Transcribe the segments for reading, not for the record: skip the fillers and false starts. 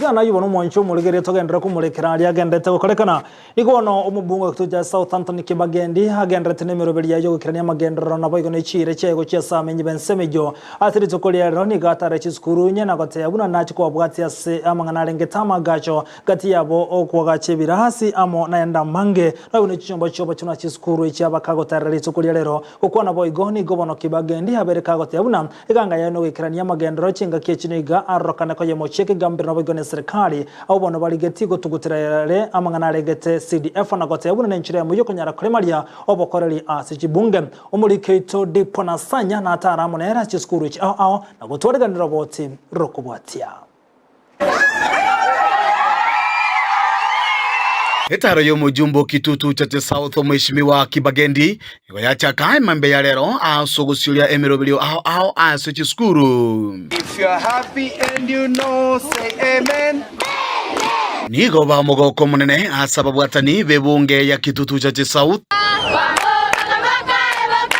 Tigana ayio bono omwanchi omoregereria togenderere komorekera aria agenderete gokorekana. Nigo bono omobunge o Kitutu cha South Anthony Kibagendi agendererete nemeroberi yaye yogoikerania amagenderero naboigo ne chiira chiaye gochia ase amenyi b'ensemo eyio. Ase rituko ria rero nigo atare chisukuru inye na gotebia buna nache kobabwatia ase amang'ana arengete amagacho gati yabo okoagacha ebirasi amo nayande amange naboigo ne chinyomba chi'obochenu ase chisukuru echia bakagotarera rituko ria rero. Gokwana boigo nigo bono Kibagendi abeire kagotebia buna Eganga yaye nogoikerania amagenderero chingaki echi nigo arorokane koyemochia ekegambero naboigo neserikali. Abwo bono barigetie gotugutera ere amang'ana aregete CDF na goteba buna nenchera eyemo yokonyara koremaria obokoreri ase chibunge. Omoriki oito Dipo Nasanya natare amo nere ase chisukuru echi ao ao na gotwariganera roboti rokobwatia. Etaro y'omojumbe o Kitutu Chache South Omweshimiwa Kibagendi nigo yachaka emambia ya rero ase ogosioria emeroberio ao ao ase chisukuru. If you're happy and you know, say amen. Nigo ba omogoko omonene ase ababwatani b'ebunge ya Kitutu Chache South.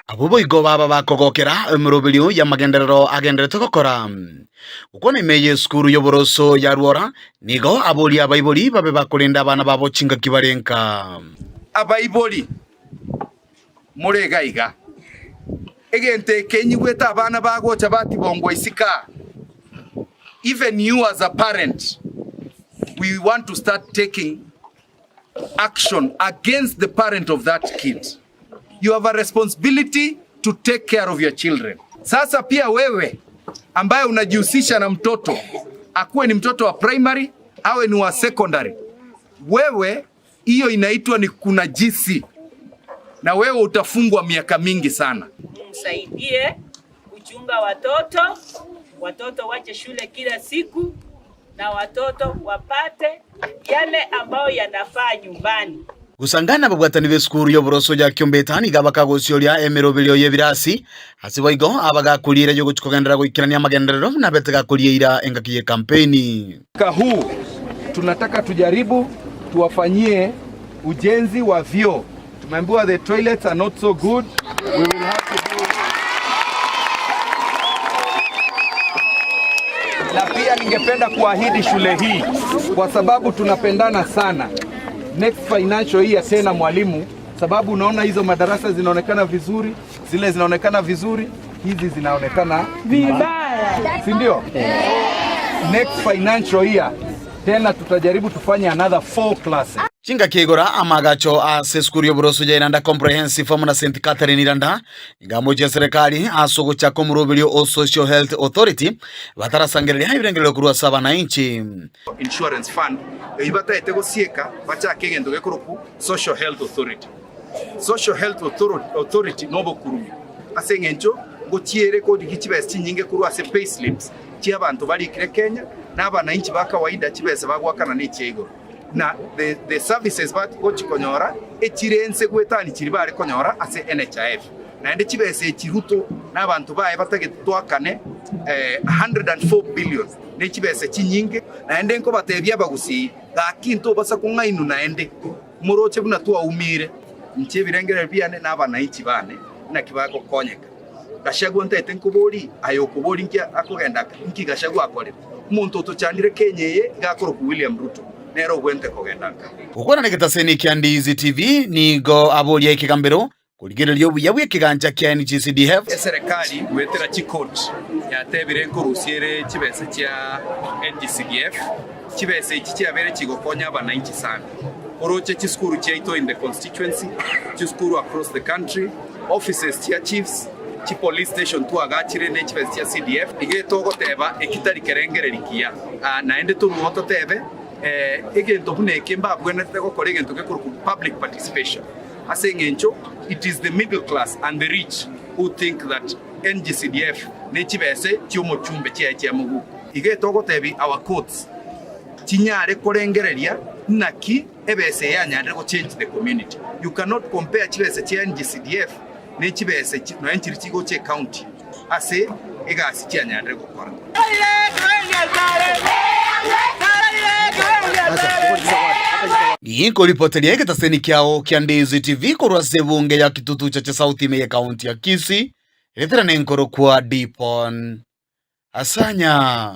Abwo boigo baba bakogokera emeroberio y'amagenderero agenderete gokora. Gokwana ime y'esukuru y'oboroso ya Rwora, nigo aboria abaibori babe bakorenda abana babo chingaki bare nka. Abaibori more iga iga, egento eke nyigwete abana bagocha batibongwa isiko aa, even you as a parent, we want to start taking action against the parent of that kid. You have a responsibility to take care of your children. Sasa pia wewe ambaye unajihusisha na mtoto akuwe ni mtoto wa primary awe ni wa secondary, wewe hiyo inaitwa ni kunajisi, na wewe utafungwa miaka mingi sana. Msaidie kuchunga watoto, watoto wache shule kila siku na watoto wapate yale ambayo yanafaa nyumbani. Gosangana ababwatani b'esukuru y'oboroso ya Kiombeta nigo abakagosioria emeroberio y'ebirasi, ase boigo abagakoria eira y'ogochia kogenderera goikerania amagenderero buna abete gakoria eira engaki y'ekampeini. Mwaka huu tunataka tujaribu tuwafanyie ujenzi wa vyoo. Tumeambiwa the toilets are not so good. We will have to do. Na pia ningependa kuahidi shule hii kwa sababu tunapendana sana. Next financial year tena mwalimu, sababu unaona hizo madarasa zinaonekana vizuri, zile zinaonekana vizuri, hizi zinaonekana vibaya, si ndio? Next financial year tena tutajaribu tufanye another four classes. Chingaki igora amagacho ase esukuru y'oboroso ya Iranda Comprehensive amo na St Catherine Iranda nigo amochia serikali ase ogochaka omoroberio o Social Health Authority batarasangereria ebirengererio korwa ase abanainchi. Insurance Fund eyio bataete gosieka bachake egento gekorokwa Social Health Authority. Social Health Authority nobokurumi ase eng'encho ngochiere korigia chibesa chinyinge korwa ase payslips chi'abanto barikire Kenya na abanainchi ba kawaida chibesa bagoakana nechia igoro na the the services bagochi konyora echire ense goetania chiria bare konyora ase NHIF. Naende chibesa echi Ruto na abanto baye batagete toakane 104 billion ne chibesa chinyinge. Naende nkobatebia abagusii, gaki ntobasa kong'ainwa naende. Moroche buna twaumire, inche ebirengererio biane na abananchi baane naki bagokonyeka. Gachagua ntaete nkoborie, aye okoboria inki akogenda aka, inki Gachagua akorire? Omonto otochandire Kenya eye iga akorokwa William Ruto, nere obwente kogenda nka. Gokwana negetaseni kia Ndizi TV nigo aboria ekegambero Korigereria obuya bw'ekegancha kia NGCDF. Eserekari goetera chicourt yatebire nkorusia ere chibesa chia NGCDF. Chibesa echi chiabeire chigokonya abananchi sana. Oroche chisukuru chiaito in the constituency, chisukuru across the country, offices chia chiefs, chi police station twagachire ne chibesa chia CDF. Iga togoteba eki tari kerengereri kiya. Naende toruo totebe egento buna eke mbabwenerete gokora egento gekorokwa public participation. Ase engencho it is the middle class and the rich who think that NGCDF ne chibese chiomochumbe chiaye chia moguko. Iga etogotebia our courts chinyare korengereria naki ebesa eye yanyarire go change the community. You cannot compare chibesa chia NGCDF ne chibesa nonya nchiria chigocha ecounty ase egasi chianyarire gokora. Ninkoripoteria egetaseni kiao kia Ndizi TV korwa ase ebunge ya Kitutu Chache South ime ye county ya Kisii, eretera nenkorokwa Dipon Asanya.